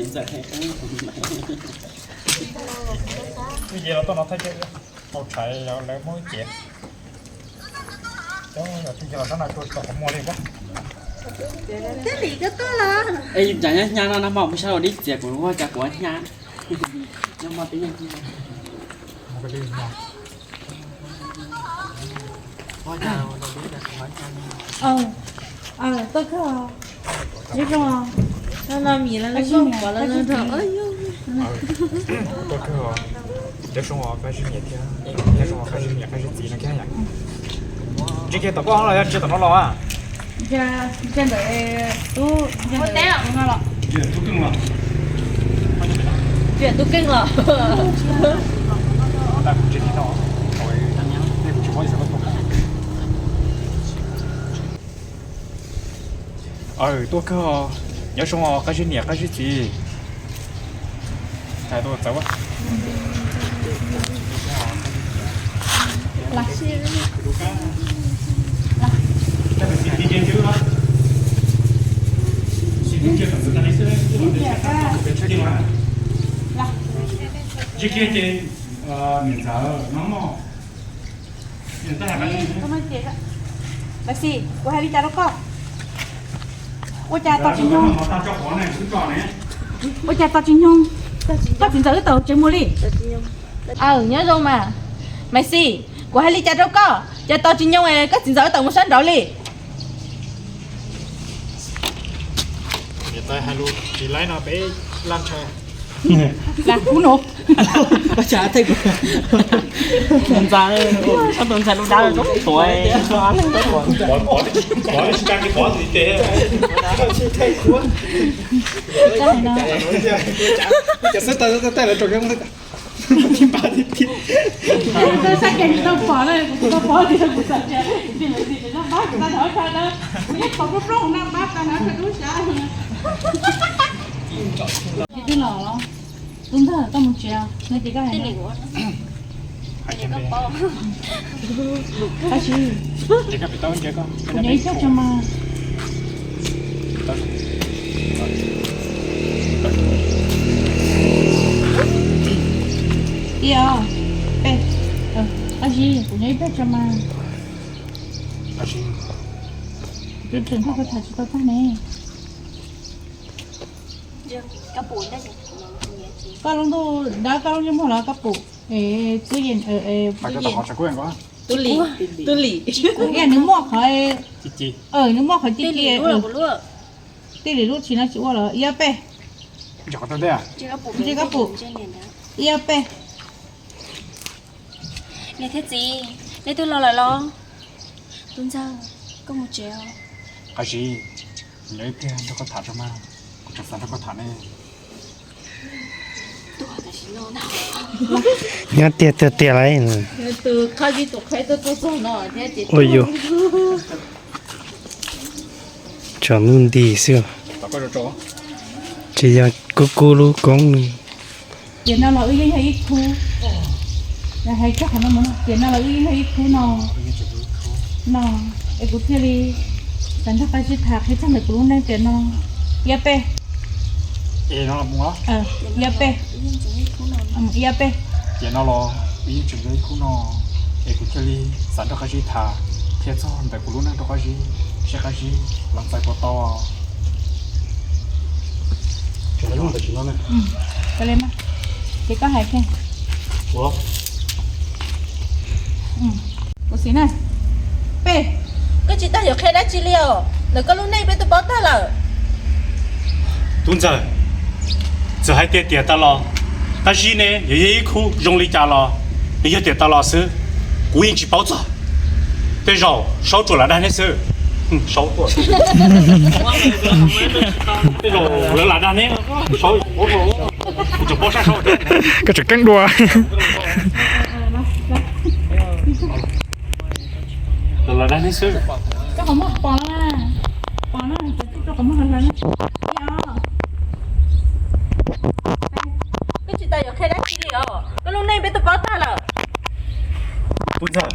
Twb ces los tuaj no thaij ces hau tshais lawv muab ces. Cov twb ces los sab no tua tsis tau qhov muag li pob. Ej, cas nyob hnyav no no mas mus sab los dib txias kuv ua cas kuv hnyav. Nyob mas peb yeej Tuaj kawg, nyob zoo, no no mim lawv zoo, pom lawv zoo nrog. Tuaj kawg, nyob zoo qab zib niam thiab, nyob zoo qab zib niam qab zib txiv no kiag yom. Ntsib kiag tom koj los yog ntsib tom no los a? Ntsib ntawm tub, ntsib ntawm tub no los. Ntsib tub Keej los. Tuaj kawg, nyob zoo qab zib niam qab zib txiv. Ntsib kiag ces niam ntxawm no. Mas xis, kuv hais li cas rau koj? Ua cas tos tsis nyoog? Ua cas tos tsis nyoog? Koj txiv ntxawm wb tawm tsev mus li. Aw, nyob zoo mas. Mas xis, kuv hais li cas rau koj? Cas tos tsis nyoog es koj txiv ntxawm wb tawm mus sab nraud li? Niam tais hais lus tsis laib no peb laj ntshaw. Las kub no. Koj tsa thej kuv. Tus ntxhais, koj tus ntxhais lub dab zoo tuav. Cas xwb tau tej lawv tau kev. Tau saib kiag tsis tau pom na, kuv tsis tau pom tias kuv xav tias tsis lawv tsis tsis tau pab kuv tau nrog koj na. Kuv yeej pom plob plob na, pab tau nrog koj dub xyab. Twb los los, tub ntxawg koj mus tsev, no ces koj hais. Tab sis kuv nyob ib pliag tso mas. Ib, ob, peb. Tab sis kuv nyob ib pliag tso mas. Kuv tseem koj tham tsis tau tag ne. Koj lub ntuj dab koj lub ntsej muag los koj pum es txwb yees, txwb yees. Tub Lis, Tub Lis. Nws muaj qhov, nws muaj qhov ci ci. Tij Lis lub tsis no tsis ua los ib ob peb. Ntsib koj pum ib ob peb. Niam thiab txiv, neb twb los lawm los? Tub ntxawg, koj mus tsev os. Qab zib, nyob ib pliag nrog koj tham tso mas, kuv tseem xav nrog koj tham ne. Nyob tiag tiag tiag lauj. Ua yus tsom nuj nti xwb. Tsis yog kub kub lub koob li. Tiam no los wb yeej yog ib khub. Hais txog qhov no, tiam no los wb yeej yog ib khub no. No, es kuv thiaj li xav nrog Qab Zib tham qhia txog ntawm kuv lub neej tiam no. Ib ob peb. Ib ob peb. Ib ob peb. Tiam no los wb yeej tseem yog ib khub no, es kuv thiaj li xav nrog Qab Zib tham qhia txog ntawm kuv lub neej rau Qab Zib, seb Qab Zib los txais puas tau. Ces koj hais kiag. Kuv xav na. Peb, koj tsis tau yuav qhia dab tsi li os, ntawm koj lub neej peb twb paub tag lawm. Tub ntxawg, txawm hais tias tiam tas los Qab Zib ne yuav yog ib khub zoo li cas los nws yog tiam tas los xwb, kuv yeej tsis paub txog. Tej zaum Saub tsuas lam dag neb xwb. Saub tuaj. Tej zaum lawv lam dag neb, Saub, kuv tseem paub sab Saub. Koj tseem keeb dua. Lawv lam dag neb xwb. Koj qhov muag pom los na, pom na, koj tsis tau yuav qhia dab tsi li os, koj lub neej peb twb paub tag lawm. Tub ntxawg,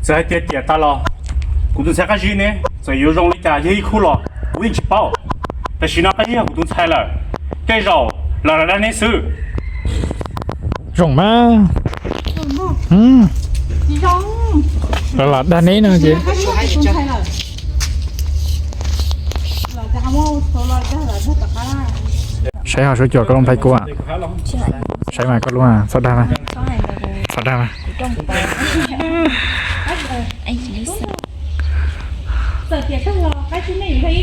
txawm hais tias tiam tas los kuv tus ntxhais Qab Zib ne txawm yuav zoo li cas yog ib khub los kuv yeej tsis paub. Tam sim no Qab Zib yog kuv tus ntxhais lawm, tej zaum los lam dag neb xwb. Zoo mas, los lam dag neb no ces. Saib ho suav cuam koj lub nplhaib kub, saib mas koj lub txhob dag mas, txhob dag mas.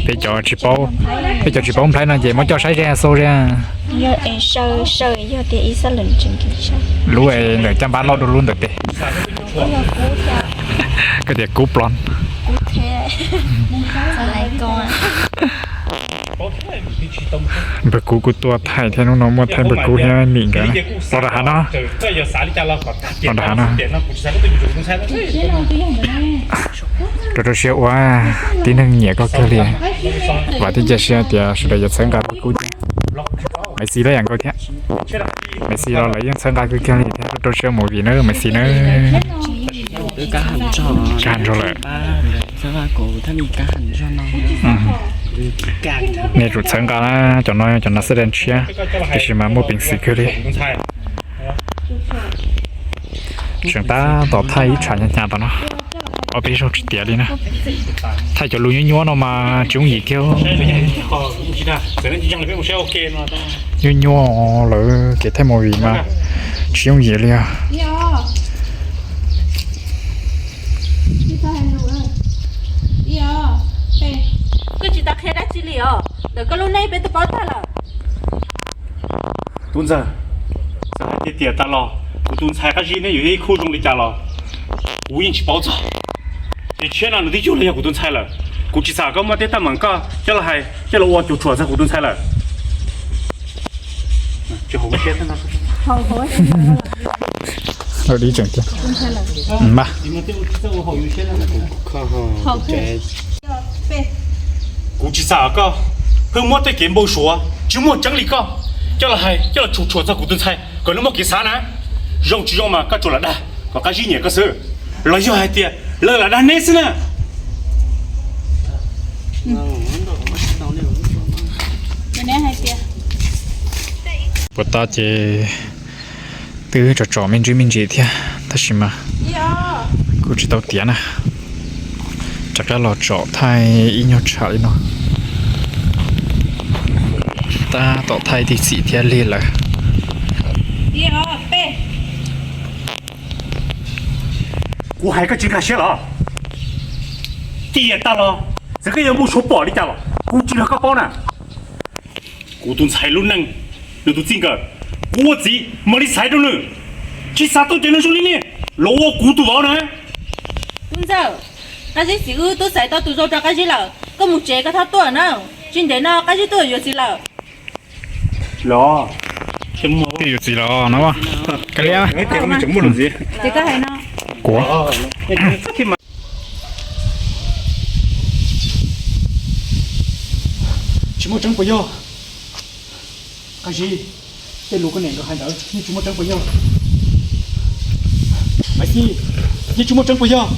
Peb cov tsis paub, peb cov tsis paub nplhaib no ces muab coj saib ze xau ze. Lub es ntawm caj npab loj dua lub ntawm tes. Koj tias kub plon. Npawg Kub kuj tuaj thaij thiab, hnub no muaj thaij npawg Kub thiab Mim nkawd na. Los rau hav no, los rau hav no. Rau rau siab ua, tib neeg nyiam koj kawg li. Vam thiab cia siab tias sawv daws yuav txhawb nqa npawg Kub thiab. Maiv Xis los yam nkaus thiab. Maiv Xis los lawv yeej txhawb nqa kawg kiag li thiab, rau rau siab movie na Maiv Xis na. Kaj ntso lawm. Nej tsum txhawb nqa na, cov no cov no xwb dab tshiab, tiam sis mas muaj peev xwm kawg li. Tseem tab tom thaij ib tsam hnyav hnyav tom no, ob peb zaug tsis tiav li na. Thaij cov lus nyuaj nyuaj no mas tsis yooj yim kiag. Nyuaj nyuaj lawv kev thaij movie mas tsis yooj yim li os. Koj tsis tau qhia dab tsi li os, ntawm koj lub neej peb twb paub tag lawm. Tub ntxawg, txawm hais tias tiam tas los kuv tus ntxhais Qab Zib neb yuav ib khub zoo li cas los kuv yeej tsis paub txog. Ces tshiab no nws twb yug los yog kuv tus ntxhais lawm. Kuv tsis xam koj muaj tej teeb meem koj coj los hais coj los ua cuam tshuam txog kuv tus ntxhais lawm. Kuv tsis xam koj pheej muab tej kev npau suav tsis muaj tseeb li koj coj los hais coj los cuam tshuam txog kuv tus ntxhais kom nws muaj kev xav na. Zoo tsis zoo mas koj tsuas lam dag kom Qab Zib nyiam koj xwb, los yog hais tias lawv lam dag neb xwb na. Puas tab ces twb tsom tsom me ntsis me ntsis thiab tab sis mas kuj tsis tau tiav na. Rov qab los tsom thaij ib nyuag tsham li no. Tab tom thaij tib txhis thiab lig lawm. Kuv hais koj tsis nkag siab los? Tiam tas los txawm koj yuav npau suav pom li cas los kuv tsis yog koj paub na. Kuv tus ntxhais lub neej, nws tus txij nkawm, kuv ua txiv mam li xaiv rau nws, tsis xav tau cov neeg zoo li nej los ua kuv tus vauv na. Tub ntxawg, Qab Zib txiv wb twb xaiv tau tus zoo rau Qab Zib lawm, koj mus tsev koj txhob tuaj na, tsis ntev no Qab Zib twb yuav txiv lawm. Twb yuav txiv los no. Kuv tsis muaj tseeb puas yog? Qab Zib, tej lus koj niam nkawd hais ntawd yeej tsis muaj tseeb puas yog? Maiv Xis, yeej tsis muaj tseeb puas yog?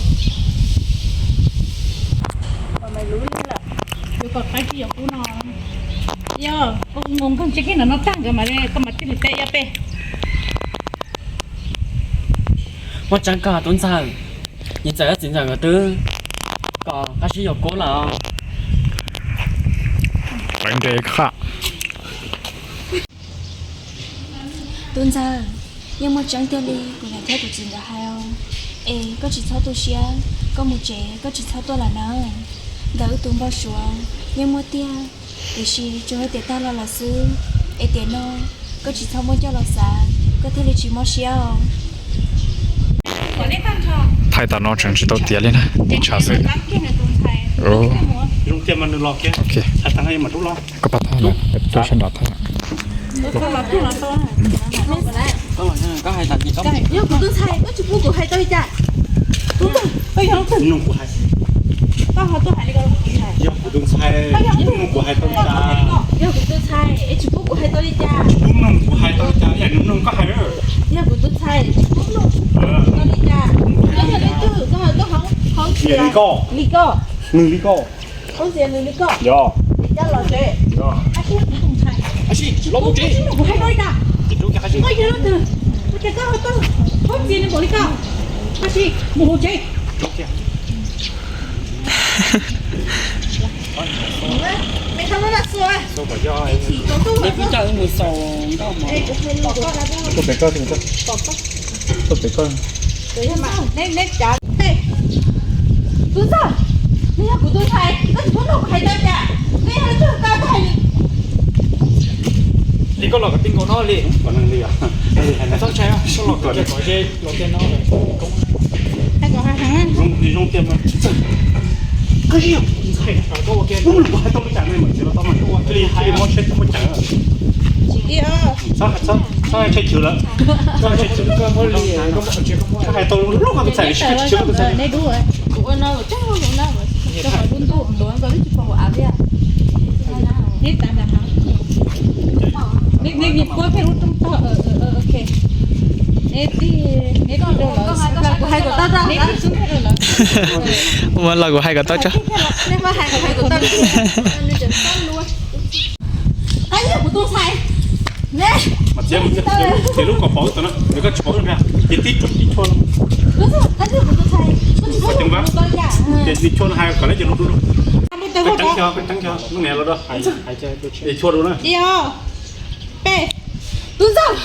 Yog, koj nkoos nkoos tsis kib ntawm no tag nkawd mas koj mam thiaj li teb ib peb. Muaj tseeb kawg tub ntxawg, niam ntxawm thiab txiv ntxawm nkawd twb kom Qab Zib yuav Kub lawm. Lawv nres qhaj. Tub ntxawg, yeej muaj tseeb tiag li kuv niam thiab kuv txiv nkawd hais os. Es koj tsis txhob tu siab, koj mus tsev koj tsis txhob tuaj lawm na. Ntawm wb tus npau suav yeej muaj tiag, tiam sis tsuas yog tiam tag los lawm xwb. Es tiam no koj tsis txhob muab coj los xav, koj thiaj li tsis mob siab os. Thaij tam no tseem tsis tau tiav li na, ib tsam xwb. Koj pab thaij, sab nraud thaij. Yog kuv tus ntxhais, koj tsis pub kuv hais tau li cas? Yog kuv tus ntxhais, kuv hais tau li cas? Yog kuv tus ntxhais, es tsis pub kuv hais tau li cas? Kuv hais tau li cas, yam nws mloog koj hais. Yog kuv tus ntxhais, tsis pub mloog tau li cas? Koj yog leej twg, koj tuaj hauv ntxias li koj, nws li koj, hauv ntxias nws li koj, yog, coj los tsev. Neb twb coj wb mus xaus nkauj mog. Tuaj pem koj, tuaj pem koj. Tub Ntxawg, neb yog kuv tus ntxhais, koj tsis paub nrog kuv hais tau cas? Koj yog leej twg koj hais li? Li koj los kom tij nkaus no li. Txhob ntshai, koj los kom ze los tiag no. Zoo tiag mas tsis txawj. Koj yog kuv tus ntxhais, koj ua kiag, kuv hais tau li cas nej mam txiav los tau mas, koj ua li hais muab seb muab cas. Txhob hais, txhob hais tshaj chwv lawm. Txhob hais tau lub koj tus ntxhais li sib tsis tsis koj tus ntxhais. Kuv ua no los tseeb zoo na, rau qhov lub ntuj ntuav nkaus twb tsis pom hauv av thiab. Neb tas nram hav. Neb, neb puab pheej lub rooj tog, ok. Neb tij, neb tij rau lawv. Kuv hais kom tau, neb tij xub ntiag rau lawv. Ua los kuv hais kom tau tso. Neb puab hais kom tau. Tab yog kuv tus ntxhais. Neb. Mas txiav, txiav lub kom pov ib tug na, yog koj tsis pov ib tug, ces tib tug tib chua no. Tab yog kuv tus ntxhais. Ces tib chua no hais kom lawv ces lub dub. Koj ceeb, koj ceeb, lub niam los dua. Tib chua dua na. Peb. Tub Ntxawg,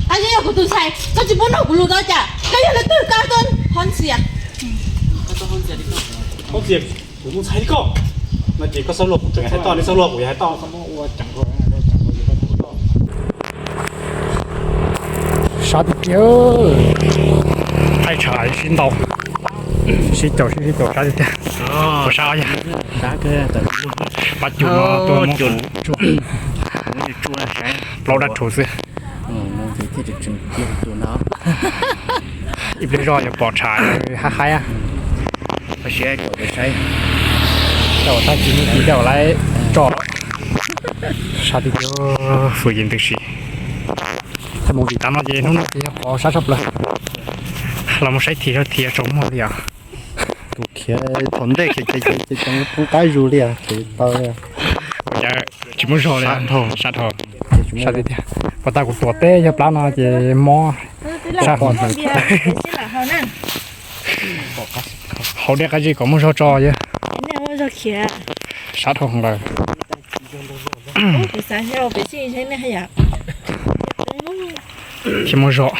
tab yog kuv tus ntxhais, koj tsis pub nrog kuv lus tau cas? Koj yog leej twg koj tuaj hos ntxias? Hos ntxias kuv tus ntxhais li koj. No ces koj xav luag kuv tseem hais toj, neb xav luag kuv yog hais toj. Sab tiag tiag. Thaij tshav sib ntaus, sib caum sib sib caum sab tiag tiag. Ua sab yog pab cus no tuaj muab cus tsuaj, plaub dab tshus xwb. Ib pliag zoj yuav pom tshav haib haib. Tau tag kis hnub kis coj lawv tso. Sab tiag tiag, fwj yeej ntws si. Thaij movie tas no ces hnub no ces yog pom sab tshaj plaws. Los mus saib thiv, saib thiv tsaus muag li os. Kuv khiav thaum ntej khiav khiav khiav khiav tseem poob qab zus li os, khiav tau li. Tsis muaj zog li, sab dhau. Sab tiag tiag. Puas tas kuv tuam teb yog plab no ces mob. Sab hauv dej qab zib kom muaj zog tso yog. Sab dhau nqaws. Tsis muaj zog.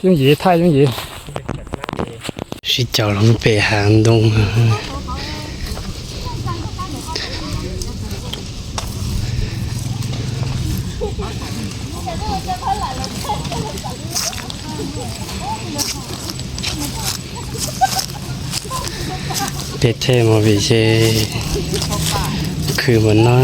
Yooj yim thaij yooj yim. Sib caum los pem hav ntoo. Peb thaij movie ces khwv npaum no.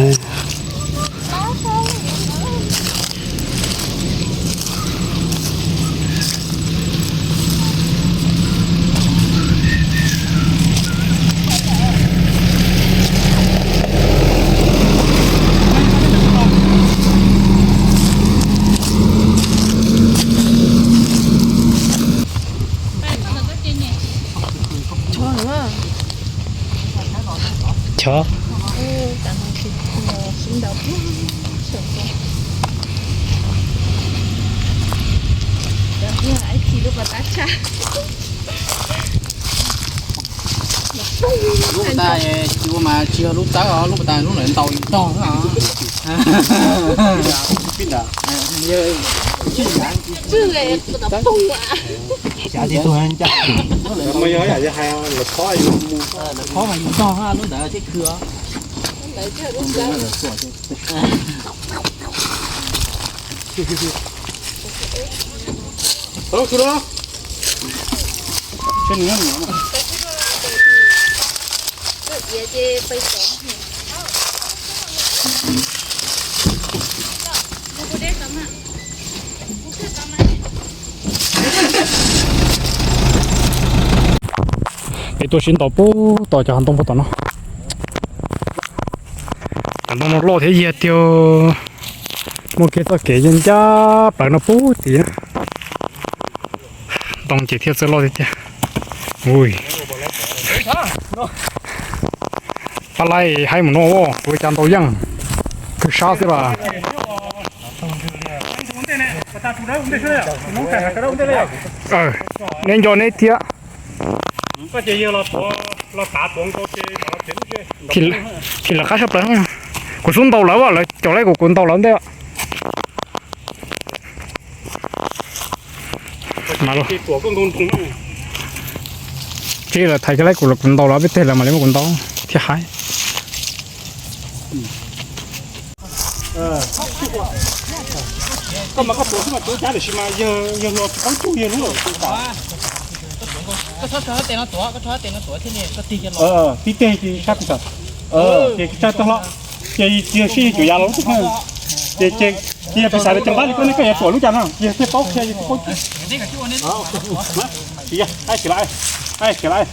Chó. Lub pas tas mas tsis yog lub tawb os, lub pas tas lub ntawd ntaus ntog na. Xyav tsis tug ncaj. Lawv khob mas yus ntog lub ntawd thiab khw os. Peb tuaj sib ntaus puag tom cov hav ntoo puag tom no. Cov ntoo no loj thiab yig tiag. Muaj kiag txoj kev ncaj ncaj plaws no puag tim. Ntoo ces thiaj txawj loj tiag tiag. Ui. Pab laib haib mus no, kuv cas ntau yeej, kawg sab xwb las. Nej nco neb thiab. Phim lawv qab sab plaws, kuv xub ntaus lawv, lawv caum laib kuv, kuv ntaus lawv ntej. Tsis lawv thaiv kiag laib kuv, kuv ntaus lawv peb teg lawv mam li muab kuv ntaus thiab haib. Tib teg sab pis tas, ces tsa tag hlo, ces yog sib yog cuam yav los lub tug, ces ces ces yog pis xav li ceev nqab li koj ne, koj yuav tuam lub cas no, yog thiaj paub qhia, yog thiaj paub. Khiav lawm,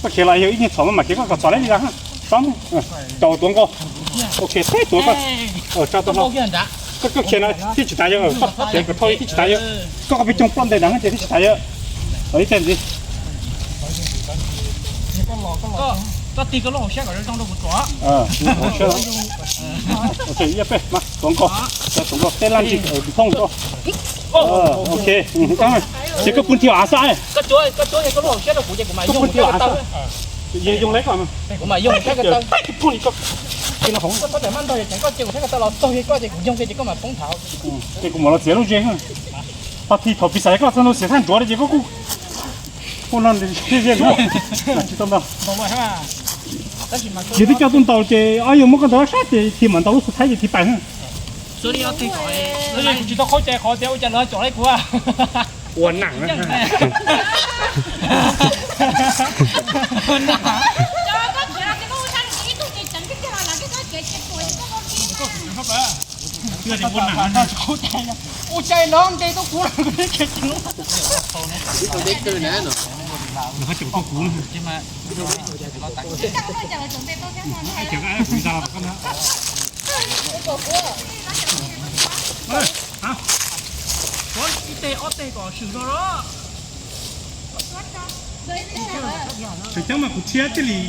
koj khiav lawm, yog ib niag txhom mas khiav koj kom txom laib li las. Caum tuav nkaus. Ok, peb tuav koj. Tsa tag hlo. Koj khiav no thiaj tsis tas yawg, koj khiav kom thauj thiaj tsis tas yawg. Koj peb coog ploj nte nrad ces thiaj tsis tas yawg. Ib teg ntxiv. Koj tig koj lub hauv siab kom zoo zoo rau kuv tuam. Ib peb mas tuav nkaus, tuav nkaus tej laj ntsis phooj rau. Ok, ces koj pw nthi av xwb. Koj pw nthi av xwb. Kuv mas yoog thiab ko taw. Koj txhob mam ntog, yog tseem koj ces kuv thiab ko taw los txog, yog koj ces kuv yoog kiag ces koj mam poob thav. Ces kuv mam los txiav lub zes. Tag kis thaum pis xav koj txog ntua xiav thaj ntsuav ces koj kuj hu no tsis tau ntau. Yog twb coj tuaj ntaus ces ob yawg muab koj ntaus lab sab ces thiaj mam ntaus lub xub thaib ces thiaj pais. Kuv tsis tau qhov cai qhov tias ua cas lawv caum laib kuv. Ua nam. Ua cai no ntes tuaj kuv. Ib teg ob teg kom swm zog los. Tseem ceeb mas kuv thiab thiaj li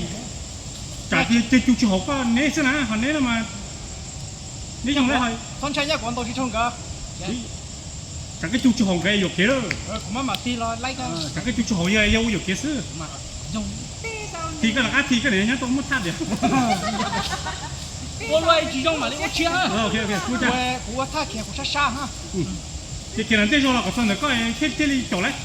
tsam tias cug tsis haum koj neb xwb na, ho neb no mas neb zoo lawm. Txhob ntshai, nyob kuv ntaus tsis raug nkawd. Tsam koj cug tsis haum nkawd yuam kev lawm. Kuv mam tig los laib koj. Tsam koj cug tsis haum yog yog ua yuam kev xwb. Tig koj lawv qab tig koj niam nyob tau muab thaj tias. Ua luaj tsis zoo mam li ua tshiab. Kuv ua thaj kiag kuv sab sab ha. Ces kiag los ntej zog los kom txog ntawm koj thiaj thiaj li caum lawm.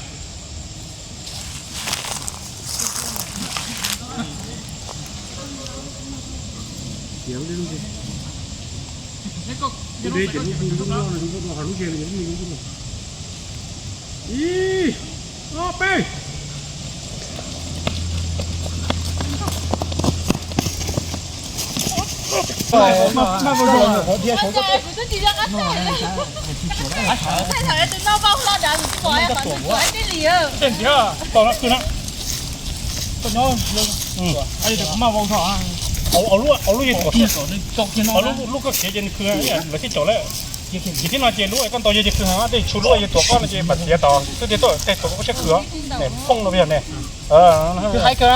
Ib, ob, peb. Tej ntxiv, koj nyob, koj nyob, kuv maj vau zog. Au lub, au lub yeej tuam, lub koj khiav ces nws khw, lawv thiaj caum lawm. Ces thiab no ces lub koj ntaus yog ces khw heev, tej tshuav lub yog tuam koj no ces mam txiav tod xwb, thiaj tuaj tej tuam koj siab khw os. Phooj no yog ne. Hais kawg,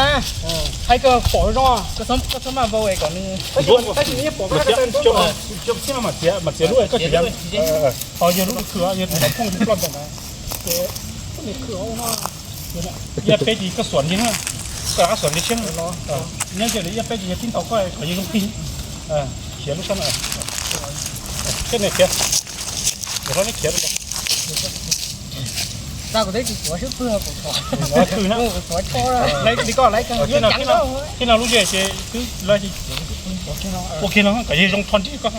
hais kawg pom zoo, koj txhob maj vau kom nws, tab sis nws yeej pom, thiab no mam txiav, mam txiav lub koj tseem yav. Ho yog lub khw, yog tus phooj ploj ntawm na. Ces nws khw no. Yaj peb ces koj xuam ntsis na, koj rov qab xuam ntsis tshiab no. Nyob ntsia lawv yaj peb ces yog tib ntaus koj kom yog zoo plig. Khiav lub sab no. Seb nws khiav, nim no neb khiav. Tag kuv twb tsis tuav xwb, pw kuv tuav, kuv tuav tsho. Li koj laiv, thiab no lub zej ces twb lawv ua kiag no kom yog zoo rho ntsib koj.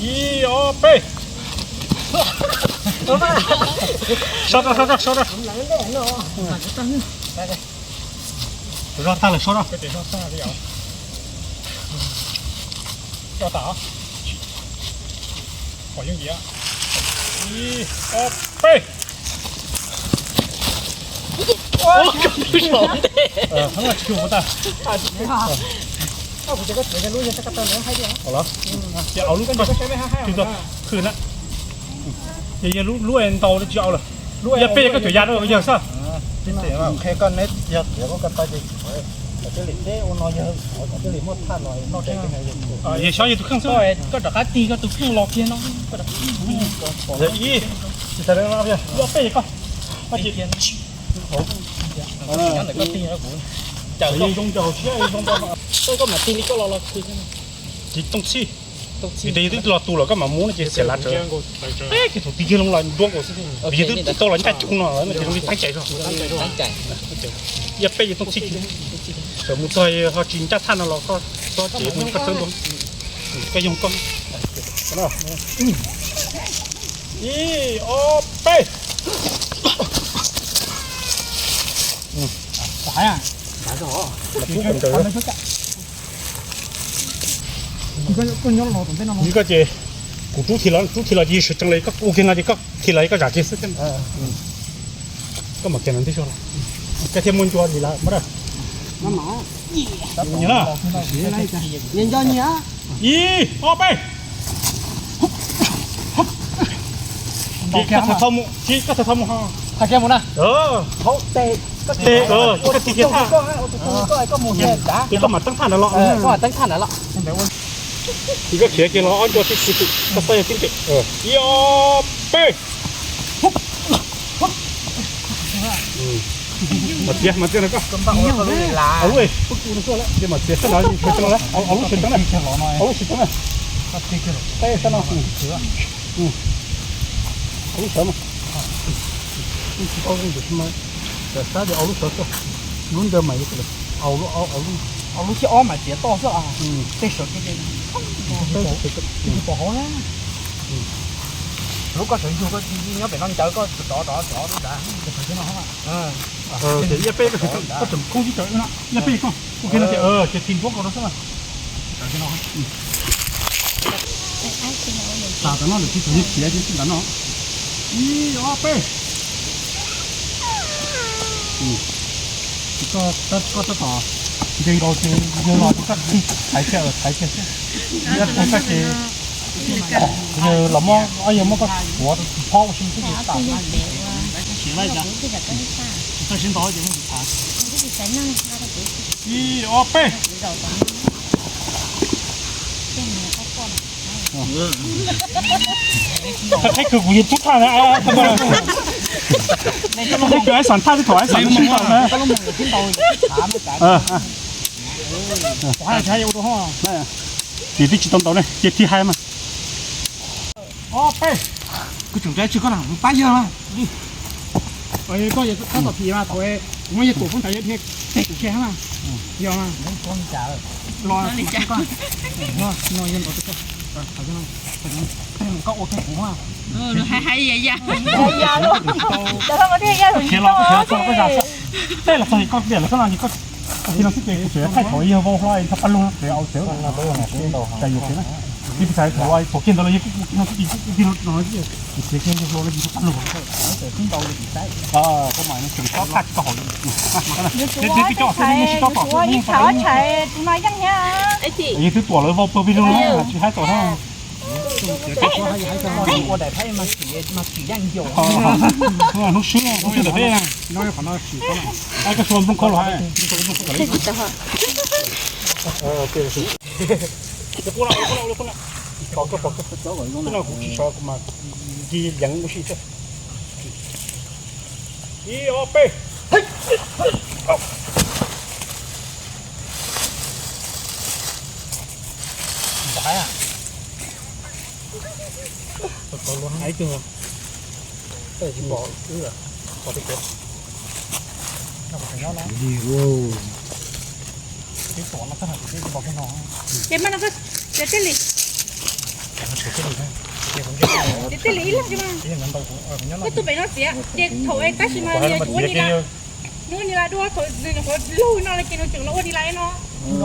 Ib, ob, peb. Sab rau, sab rau, sab rau. Zog tag lawm, sab rau. Rau tas. Pom yooj yim. Ib, ob, peb. Tsis tau ntej. Tsis tau ntej. Los, ces au lub, khwv na. Ces yog lub, lub ntau tsis au lawm. Yog peb yog koj cuam ya rau yawg xwb. Yog xyov yog tus kheej xwb. Ib, peb yog koj. Ces tooj txhij, vim tias yog twb los tu lawm koj mam muab no ces xiam lav tsawv. Peb kiag thaum tig kiag loo los nruab nkaus xwb, yog twb tau los ncaj cug no ces zoo li teeb cai zog. Yog peb yog tooj txhij kiag, txawm mus txog ho tsis ncaj thaj no los koj txhob cev mus koj txeeb dua, koj yoog koj. Ib, ob, peb. Koj ces kuv rub thim los, rub thim los ces yog sawv tsees li, koj ua kiag no ces koj thim los koj zam kiag xwb. Koj mam kiag no ntij zog, koj thiaj muaj ncua li lawm. Ib, ob, peb. Koj txhob mus, koj txhob mus ho. Koj tig kiag thaj, ces koj mam teeb thaj ntawd los. Ces koj khiav kiag los ob ncua tib si, koj xav yog tib ntev. Ib, ob, peb. Mas txiav, mas txiav no koj. Au lub, ces mas txiav sab no, au lub sawv tsees na, au lub sawv tsees na. Peb sab no. Au lub sawv mas. Tsis tau zoo ntawm mas, sab ces au lub sawv xwb. Lub ntawd mas yuav au lub, au lub, au lub thib ob mas txiav toj xwb. Tej sawv, tej sawv tsis pom hauv na. Lub koj sawv ntsug koj nyob pem no ncaws koj rov rov rov lub nrad. Ces yog peb koj tseem khoob sib tawm no, yog peb koj ua kiag no ces, ces tig nruab nkaus no xwb na. Tas tam no lawm tsis txog yog khiav ces tsis tas no. Ib, ob, peb. Koj tab tom nce nkaus ces yawg los ces koj tig thaiv kiag, thaiv kiag xwb. Yog koj ces yawg los muab, yawg muab koj tuav tsis phob ua si xwb ces tas. Ib, ob, peb. Thaij kawg kuv yog tub thaj na, thaij kawg ib xas thaj twb thaum ib xas tsis tau na. Ces twb tsis tau ntau ne, ces tig hais mas. Ob peb. Kuv tseem tsis koj na, pab yawg mas. Koj tab tom phim mas thaum kuv muab yawg tuam poob ntawd yawg dhia kuv kiag mas. Yog mas. Los no yawg ntawd koj ua kiag kuv mas. Khiav los, khiav los txog koj zas xwb. Tej los txog koj tiam lawm xwb no ces koj tig no xwb ces kuv tseem thaij thaum yawg vau hlo thaij paj lug tsev au tsev. Cas yuav khiav na. Ces thaum thaum kiag ntawd los yawg kuj ua kiag no xwb ces kuj ua kiag no no xwb. Kuv khiav kiag yawg hlo no ces thaij paj lug. Yawg twb tuam lawv vau pawg pig lug no tsis haib tom no. Hnub swb hnub ntawm peb. Koj suav nplooj khaub los. Kuv tsis sov mas nti yeev ua si xwb. Ib ob peb. Ces mas no koj, ces tej li, ces tej li ib leeg tsis mas, koj tuaj pem no xiav ces thaum tab sis mas nws yuav tsum ua li na, nws ua li na dua, thaum nws nyuam qhuav lug no ces nws tseem los ua li na no,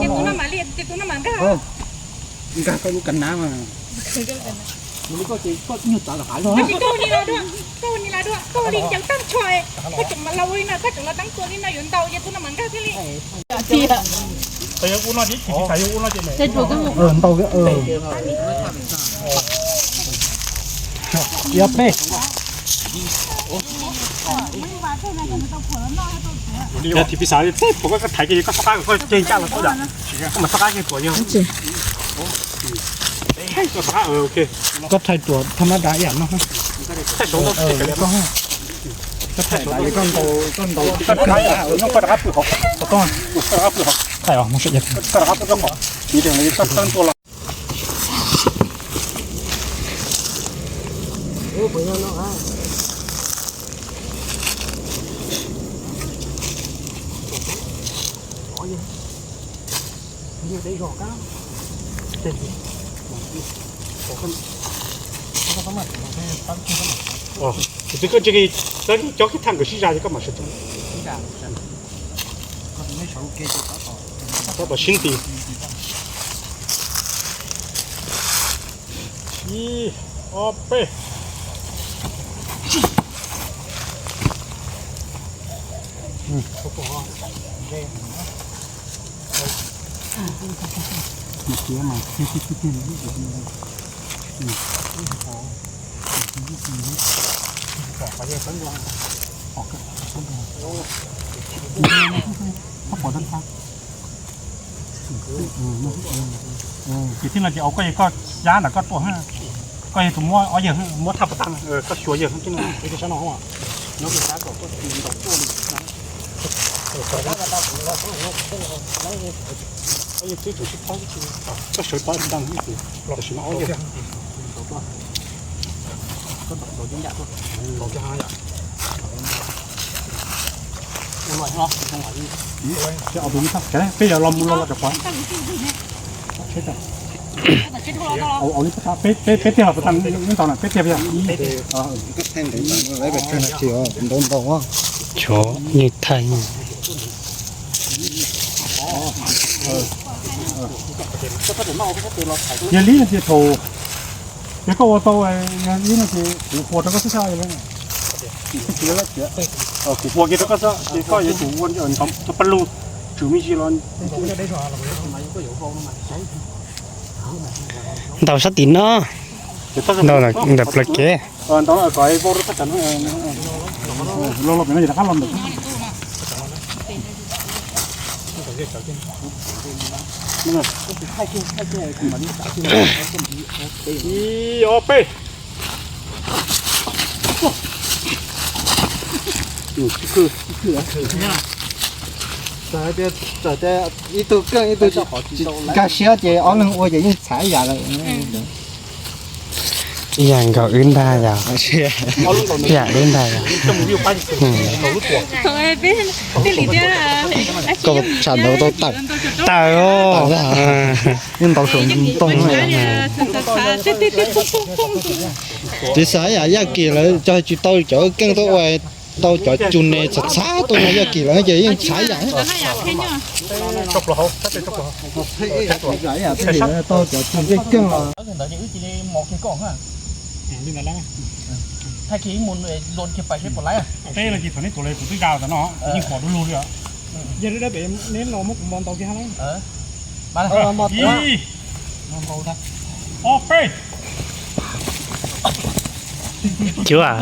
ces tus no mam li, ces tus no mam nkag. Nkag koj lub kas nab mas. Tab sis koj ua li na dua, koj ua li na dua, koj ua li ncaws tag nrho, koj tseem los ua li no, koj tseem los teeb tua li no yuav ntau ces tus no mam nkag thiaj li. Ntau, ib peb. Yog thim pis xav teb phuam koj thaiv kiag koj xab qab koj ceg ncaj los xwb yom. Koj mam xab qab kiag phuam yog. Koj thaij ruam thaj mab dav ib yam no. Koj thaij dav koj ntaus, koj ntaus, koj rov qab pw hauv, koj rov qab pw hauv, koj rov qab pw hauv, koj tawb ntua los. Tus twg koj ntshe koj cov kib thaj nkawd sib zag ces koj mam sawv tsees. Tab tom sib nti. Ib, ob, peb. Kwv tij no ces ua koj yog koj xyab ntawm koj tuaj, koj yog tus muab ob yawg, muab thaj puas tag, koj xyuas yawg. Koj sawv tau ntag, tam sim no ob yawg. Peb yog los mus los los cov qhuav. Peb tiag los puas tag, neb ntaus na, peb tiag puas yog? Ntau ntau. Tshuav yeej thaij. Yog li no ces thaum yog koj ua tau, yog li no ces kuv hua rau koj xwb xwb. Kuv hua kiag rau koj xwb ces koj yuav tsum ua ntawm paj lug tsum me ntsis los. Ntaus sab tim no, ntaus ntawm plaws kev. Ib, ob, peb. Ib tug keej ib tug tsis nkag siab ces ob leeg ua ces yeej txhav ib yam lawm. Ib yam nkaus wb ntag yog. Ib yam wb ntag yog. Koj tsam ntawd tau tawm. Tawm os. Yeej ntaus saum ntoo. Tsis xav yam Yaj Kim lawv cog tsis tau cov keej tuaj ua, tau cov cus ne txhav txhav tuaj no Yaj Kim lawv ces yeej txhav yam. Tau cov cus keej keej los. Peb los ces thaum neb tuav lawv kuv twb ya tam no, yeej pom du lug li os. Yog li dab pem neb los muab kuv mos ntaus kiag na. Ib, ob, peb. Cuab.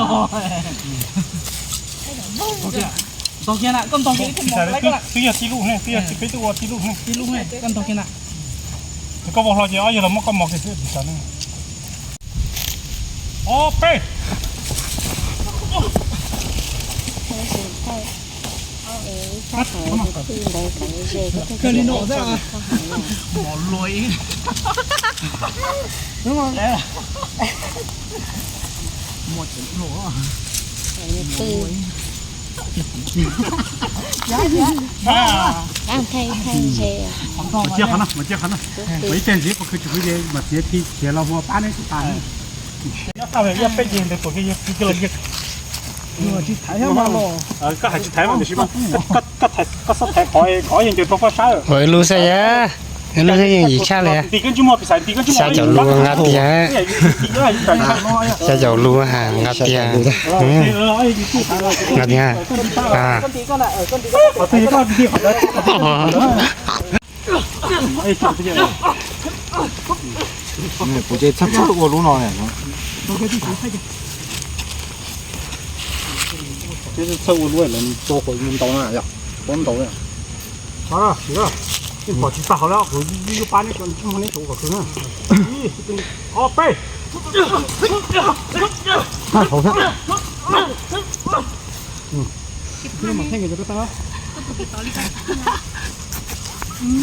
Twb yog tij lub ne, twb yog peb twb ua tij lub ne. Ces koj vau hlo ces ob yawg los muab koj mos kiag xwb. Ob, peb. Mus cia qhov no, mus cia qhov no. Mus ib teg ntxiv, qhov khwv tsis khwv ces mam txiav thi khiav los hu pab neb xwb tas. Koj hais tsis thaiv mas tiam sis mas koj xob thaiv qhov, qhov yeej ncaws rau koj sab. Ua ib lub xwb yam, ib lub xwb yeej yim tshaj li. Xya caum lus nqa tiag, xya caum lus ha nqa tiag, nqa tiag. Kuv ces txhawj txhawj ua lub no. Txhawj ua lub lawv tua qhov ntau na yom, tua ntau na. Pom tsis tau hauv lawm, kuv lub pab neb, neb tsis ua kom khwv na. Ib, ob, peb.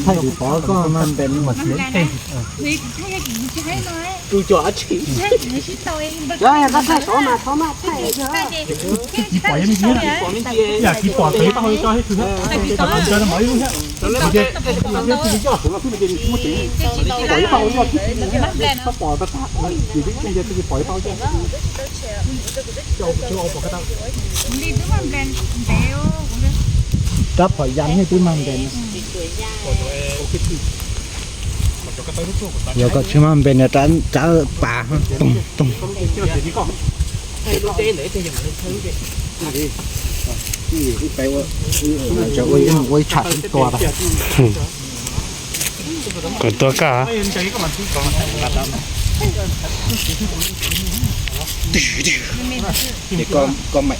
Thaij tus pov koj mas ntes mas tsis teg. Tus cov tsis. Koj thaij sov mas txhob maj thaij. Yam tsis pom tawv tau cov hais khwv thiab. Cov no mov ib lub thiab. Cov no thiab tsis li coj, cov no xwb ces nws tsis muaj ceev. Pom ib tag ua coj thiab, tsis pom tag tag, ces twb tsis li coj, pom ib tag ua coj. Rab phom yam thiab twb mag ntes. Yog koj tsis mag npe nws rab pas toog toog. Ua ib tsham ib tua tas. Kuv tua koj. Koj, koj mam.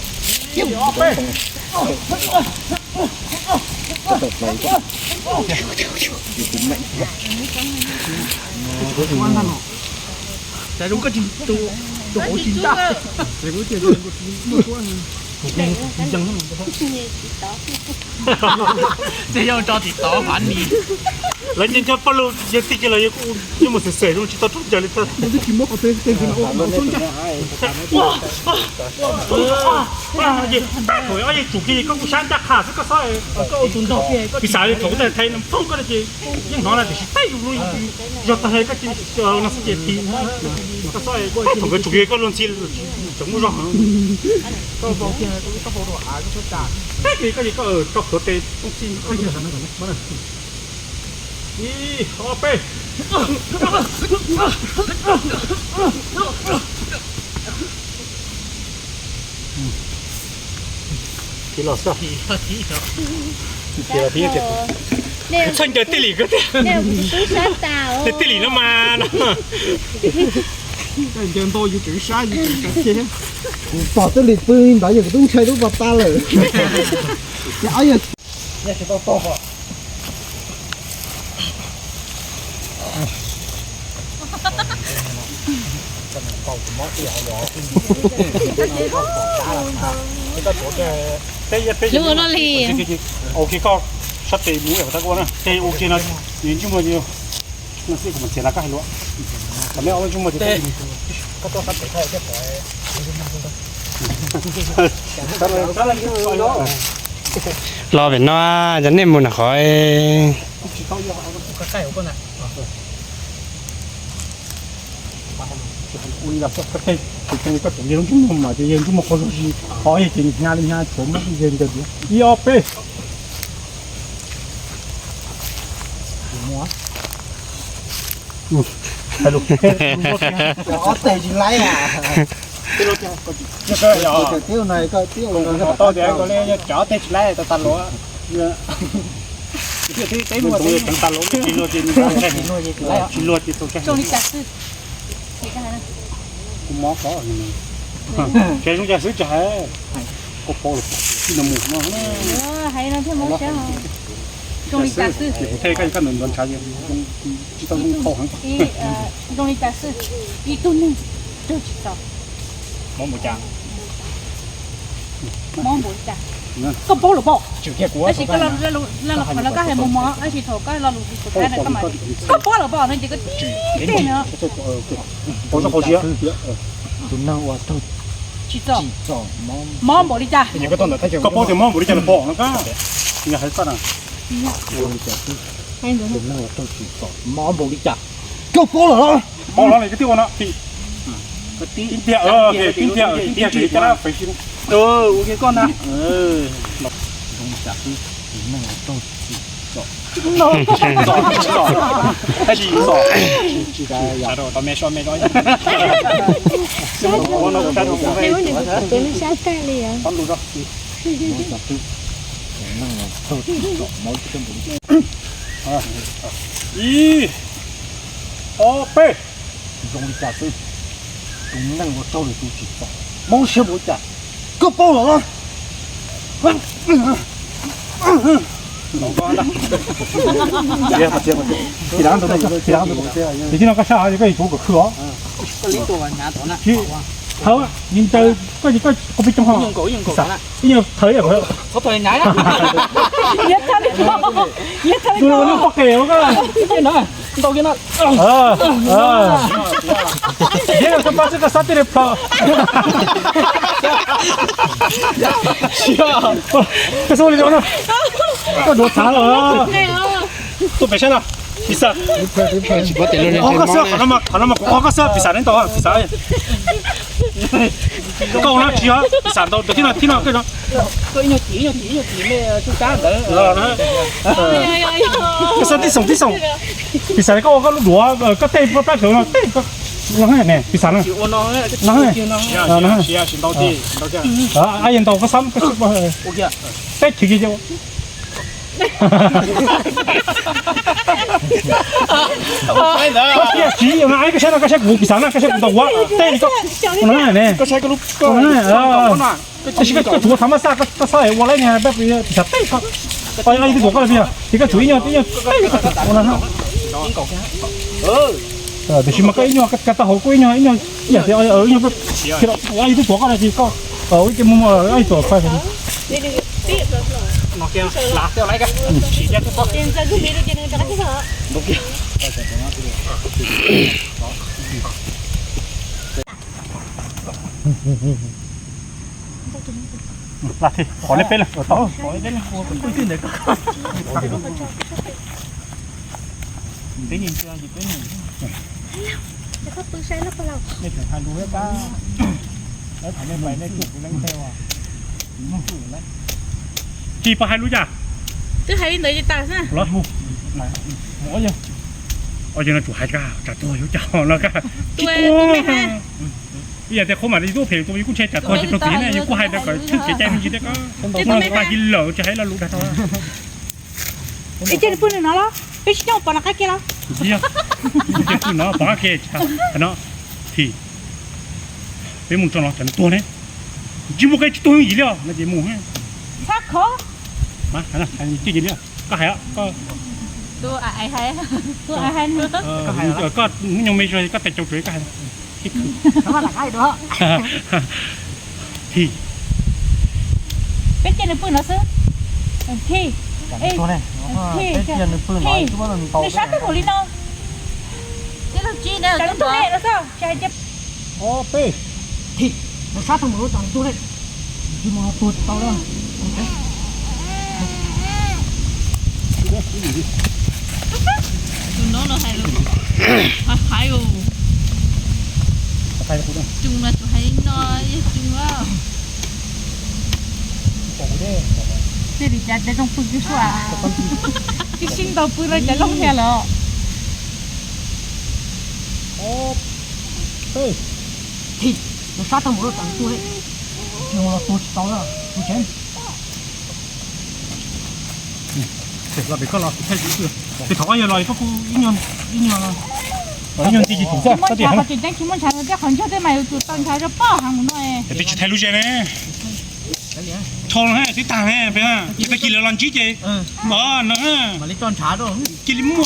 Ces zoo koj tsis tu, tu hauv tsis ncaj. Ces yog tso tsis tov fav ni. Lawv nco nco paj lug yog tij ces los yog kuj yeej mus xwm xwm zoo tsis tau rau ncaws li tag. Thaum ob yeg tsum kiag koj kuj sab ncaj qha xwb koj xob, koj ua tus ntog, piv xam li thaum kuv thaij thaij no poob koj no ces yeej hnov na tiam sis thaij zoo lub yog tag koj cia li no xwb ces tiv. Koj xob thaij thaum nkawd tsum kiag koj luag ntxhi tseem muaj zog. Koj vau kiag koj lub taub hau rau av koj tshab tas. Thaij kiag koj ces koj rau plhuav tes txooj txij. Ib, ob, peb. Tiv los xwb. Txhawj ncaws tij lim kawg thiab. Tij lim no mas. Kuv pom tij lim pw ntawd yog kuv twb ntshai lub pas tas lawm. Ces ob yog Lub ua luaj li. Ok, koj sab tes mus ua tab ua na, ces ua kiag no nws ntsej muag no xwb, kuv mam txiav no koj hais lus. Kom nej ob lub ntsej muag ces koj tuaj sab tes thiaj pom. Los pem no, cov nej mus nram qhov. Ua li los koj teg, ces koj tseem yog lub ntsej muag mas ces yog ntsej muag qhov zog zis, qhov yog ces hnyav li hnyav tshuav muab yawg ncaws tias ib ob peb. Ob teg tsis laib na. Tau tias koj cov ob teg tsis laib tas tas luaj. Tsis luag ces tsis luag ces tau. Kuv mob ko, ces zoo cas xwb tsis hais, koj paub los tij no mus no. Hais no thiaj mob siab. Zoo li cas xwb. Kuv thiaj koj koj ntawd ntawd ntshav tsis tau zoo qhau heev. Zoo li cas xwb, ib tug neeg raug tsis txaus. Mob npaum cas? Mob npaum li cas? Koj paub los paub. Tab sis koj lo lus qhov no koj hais mus mog, tab sis thaum koj lo lus Suav Thaib no koj mam, koj paub los paub no ces koj tib teg no. Tus neeg uas raug tsis txaus, mob npaum li cas? Koj paub tias mob npaum li cas los pom no koj. Yog hais koj na. Tus neeg uas raug tsis txaus mob npaum li cas? Koj paub los? Paub los li koj twb ua no. Kwv tij, kwv tij, kwv tij, kwv tij, ua kiag koj na. Zoo li cas xwb, tus neeg uas raug tsis txaus. Tsis txaus, tsis txaus. Tau me so me so. Tus neeg uas raug tsis txaus mob li koj npaum li. Ib, ob, peb. Zoo li cas xwb, tus neeg ua raug li tus tsis txog, mob siab ua cas koj paub los no. Tim no koj sab koj yuav kuv kom khwv os. Thawb, ncaws koj, koj peb coob ho. Ib nyuag thawb ib yam. Ntau kiag no. Thiab koj pab xwb koj xab tib li plho. Koj xub li no, koj duav txhav los. Tuaj pem sab no, Pis Xas. Qhov koj xwb, qhov no mas kuv qhov koj xwb, Pis Xas neb tau, Pis Xas. Koj ua no tsis yog, Pis Xas ntau, tib no, tib no koj no. Koj xwb tib xoom tib xoom. Pis Xas koj ua koj lub duav, koj tej plab kawg no, tej koj ne, Pis Xas no. Ab, yog ntau koj xab, koj xab, peb chwv kiag. Koj thiaj siv no, koj saib no, koj saib kuv Pis Xas na, koj saib kuv tau ua tej koj ne. Tab sis koj tshuav thav mab xaj koj xab ua laib niag peb Pis Xas tej koj. Koj yog ib tug tuav koj los, ces koj tshuav ib nyuag ib nyuag tej koj ua no. Tiam sis mas koj ib nyuag koj tau hauv kuj ib nyuag ib nyuag ib yam tias ib nyuag ib tug tuav koj no ces koj ua ib ce muag muag ib tug pais. Qhov nej peb lawm. Tsis pom hais lus cas. Twb hais li ntawd ces tas xwb. Los mus. Ua no tsum hais tsam tuag yuav cas no. Ib yam tias qhov mam li tuaj phem tus yus kuj ntshe tsam tuag tsis raug txiv ne, yus kuj hais tias kom thwj kev cai me ntsis thiab ko. Tag kis lawm tsis hais lo lus dag rau. Ib ce nws pw nws no los peb tsis coj pom nram qab ke los? Pw no pom qab ke no. Thim, peb mus tso los tsam nws tuag ne. Tsis muaj qe tsis tuag yim li os no ces mus. Txhob khov. Koj hais, koj hnub nyoog me koj tes caus tsuav koj hais. Thim, peb cia nws pw no xwb. Thim, nws sab twb mus li no. Ob peb, thim, nws sab tau mus lub tod ntuj li. Tsis mus no tuag tsis tau lawm. Tus no no hais lus hais hais. Tsoos no tsuas hais no yog tsoos. Tej li cas cov zoo pw tsis sua, tsis sib ntaus pw rau cov looj hia lawm. Thim, nws sab tau mus lub tod ntuj li. Tsis mus no tuag tsis tau lawm. Los pem koj los, pem thov koj yog los koj kuj ib nyuag, ib nyuag ntxi tsis tsum xwb. Tsis muaj ntshav, qhov tseem ceeb tsis muaj ntshav, tej qhov ncauj tej mas yuav tsum tau ntshav rau poj heev no. Twb tsis thaij lub zej ne. Tho no twb tag ne, pem tag kis lawv los ntsib ces no, cia li muaj.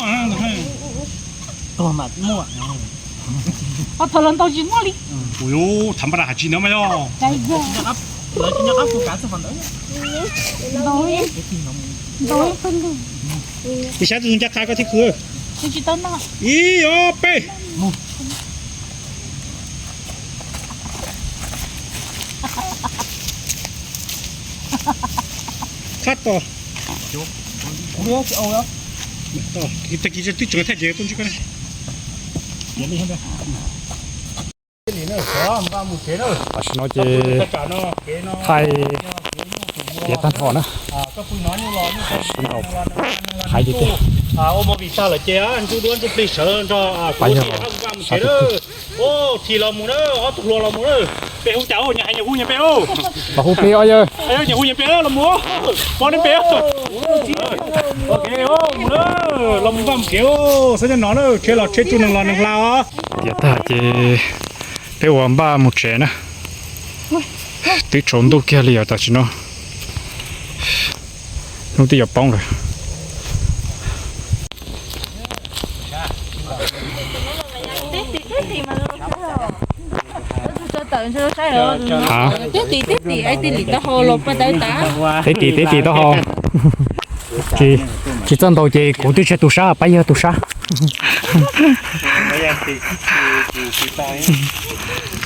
Qhov thaum los ntaus tsis muaj li. Ui, tham npaj rau has tsis ntawd mas yog. Ib sab tus ncaj qha koj thiab khwv. Ib ob peb. Qab tos. Tag kis twb tseem thaij ces tuaj ntsib koj. Tam sim no ces thaij tiav tag nrho na. Tam sim no hais tias ua movie tag lawm ces ntsuj duab ntsuj plig sawv nrog kuv ua tis hab mus tsev lawm. Thim los mus na, ob tug hluas los mus na. Peb hu cas, nyias hais nyias hu nyias peb. Los hu peb os yawg. Nyias hu nyias peb los mus. Pom neb peb. Los mus npaj mus kev, xav cov no na, tsheb los tsheb tsuj neeg los neeg hla os. Tiav tag ces peb ua npaj mus tsev na. Twb tsaus ntuj kiag li os tam sim no. Hnub twb yuav poob lawm. Tib tim tib tim taub hau. Tsis txawj ntaus ces kuv twb tsis yog tus sab, pab yawg tus sab.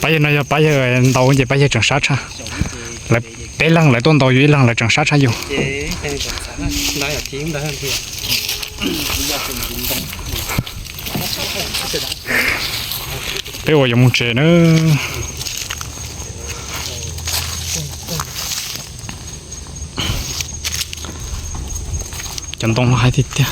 Pab yawg no yog pab yawg ntaus ces pab yawg tseem sab tshaj. Lawv peb leeg lawv tuaj ntaus yus ib leeg lawv tseem sab tshaj yus. Peb ua yuav mus tsev na. Cov ntoo no hais tiag tiag.